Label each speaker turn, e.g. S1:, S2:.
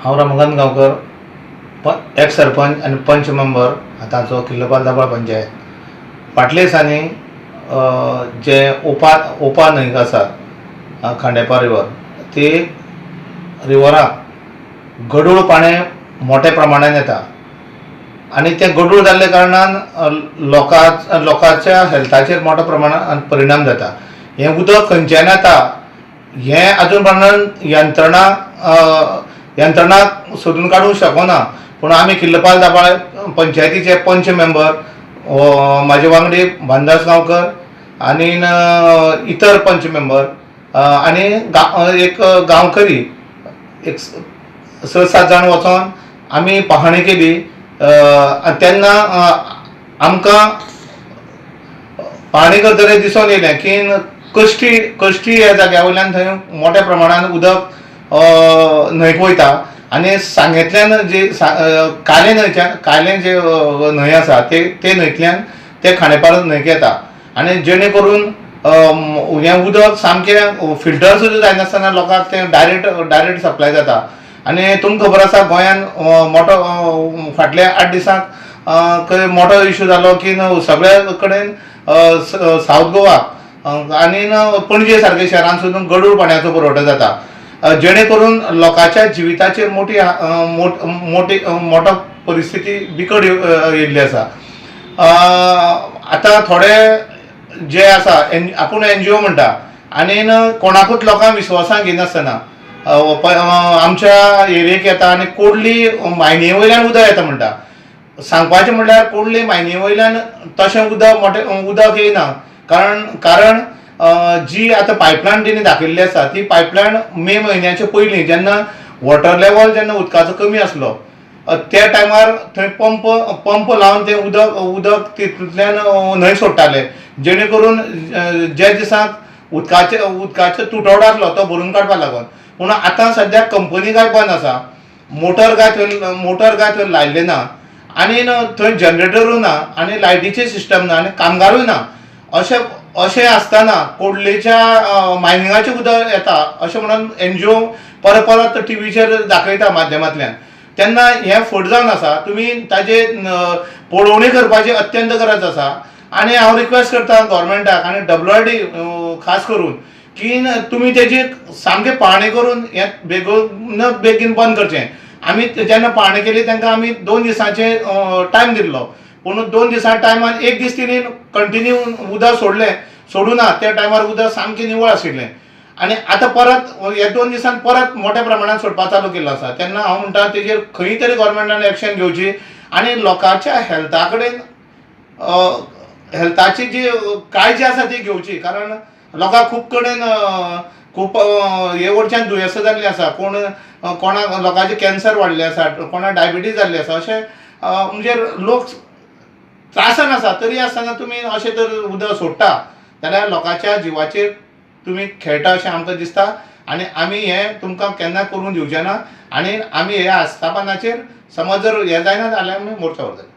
S1: हांव रमाकांत गांवकर, एक्स सरपंच आनी पंच मेंबर आतांचो किल्लपाल दाबाळ पंचायत. फाटल्या दिसांनी जे ओपा ओपा न्हंय आसा, खांडेपार रिवर, ती रिवराक गडूळ पाणी मोठ्या प्रमाणान येता आनी तें गडूळ जाल्ल्या कारणान लोकांच्या हेल्थाचेर मोठ्या प्रमाणान परिणाम जाता. हें उदक खंयच्यान येता हें आजून पर्यंत यंत्रणा सोदून काडूंक शकना. पूण आमी किल्लपाल दाबाळ पंचायतीचे पंच मेंबर, म्हाजे वांगडी भानदास गांवकर आनी इतर पंच मेंबर आनी एक गांवकरी, एक स सात जाण वचोन आमी पाहणी केली आनी तेन्ना आमकां पाहणी करतकीर दिसून येयलें की कश्टी कश्टी ह्या जाग्या वयल्यान थंय मोठ्या प्रमाणान उदक न्हंयक वयता आनी सांगेंतल्यान जे कालें न्हंयच्या कालें जे न्हंय आसा ते ते न्हंयतल्यान ते खांडेपार न्हंयक येता आनी जेणे करून हें उदक सामकें फिल्टर सुद्दां जायनासतना लोकांक तें डायरेक्ट डायरेक्ट सप्लाय जाता. आनी तुमकां खबर आसा, गोंयान मोठो फाटल्या 8 दिसांक मोठो इशू जालो की सगळे कडेन सावथ गोवा आनी पणजे सारक्या शहरान सुद्दां गडूळ पाणयाचो पुरवठो जाता, जेणे करून लोकांच्या जिविताचेर मोठी मोठी मोठो परिस्थिती बिकट येयल्ली आसा. आतां थोडे जे आसा आपूण एनजीओ म्हणटा आनी कोणाकूच लोकांक विश्वासान घेयनासतना आमच्या एरियेक येता आनी कोडली मायनी वयल्यान उदक येता म्हणटा. सांगपाचें म्हणल्यार कोडली मायनी वयल्यान तशें उदक मोठें उदक येयना, कारण कारण जी आतां पायपलायन तेणी दाखयल्ली आसा ती पायपलायन मे म्हयन्याचे पयलीं जेन्ना वॉटर लेवल जेन्ना उदकाचो कमी आसलो त्या टायमार थंय पंप पंप लावन तें उदक उदक तितूंतल्यान न्हंय सोडटाले, जेणे करून ज्या दिसाक उदकाचे उदकाचो तुटवडो आसलो तो भरून काडपाक लागून. पूण आतां सद्याक कंपनी काय बंद आसा, मोटर काय थंय लायल्ले ना आनी थंय जनरेटरूय ना आनी लायटीची सिस्टम ना आनी कामगारूय ना. अशें अशें आसतना कोडलेच्या मायनिंगाचें उदक येता अशें म्हणून एनजीओ परत परत टिवीचेर दाखयता माध्यमांतल्यान, तेन्ना हें फट जावन आसा. तुमी ताजे पळोवणी करपाची अत्यंत गरज आसा आनी हांव रिक्वेस्ट करता गव्हर्मेंटाक आनी डब्ल्यू आर डी खास करून की तुमी तेजी सामकें पाहणी करून हें बेगोन बेगीन बंद करचें. आमी जेन्ना पाहणी केली तांकां आमी 2 दिसांचे टायम दिल्लो, पूण 2 दिसां टायमान एक दीस तिणी कंटिन्यू उदक सोडलें, सोडूं ना. त्या टायमार उदक सामकें निवळ आशिल्लें आनी आतां परत ह्या 2 दिसान परत मोठ्या प्रमाणान सोडपाक चालू केल्लो आसा. तेन्ना हांव म्हणटा तेजेर खंय तरी गव्हर्मेंटान एक्शन घेवची आनी लोकांच्या हेल्था कडेन हेल्थाची जी काळजी आसा ती घेवची, कारण लोकांक खूब कडेन खूब हे वटच्यान दुयेंसां जाल्लीं आसा. कोण कोणाक लोकांचे कॅन्सर वाडले आसा, कोणाक डायबिटीज जाल्ली आसा, अशें म्हणजे लोक त्रासान आसा. तरी आसतना तुमी अशें जर उदक सोडटा जाल्यार लोकांच्या जिवाचेर तुमी खेळटा अशें आमकां दिसता आनी आमी हें तुमकां केन्ना करूंक दिवचे ना आनी आमी ह्या आस्थापनाचेर समज जर हें जायना जाल्यार आमी मोर्चा व्हरतले.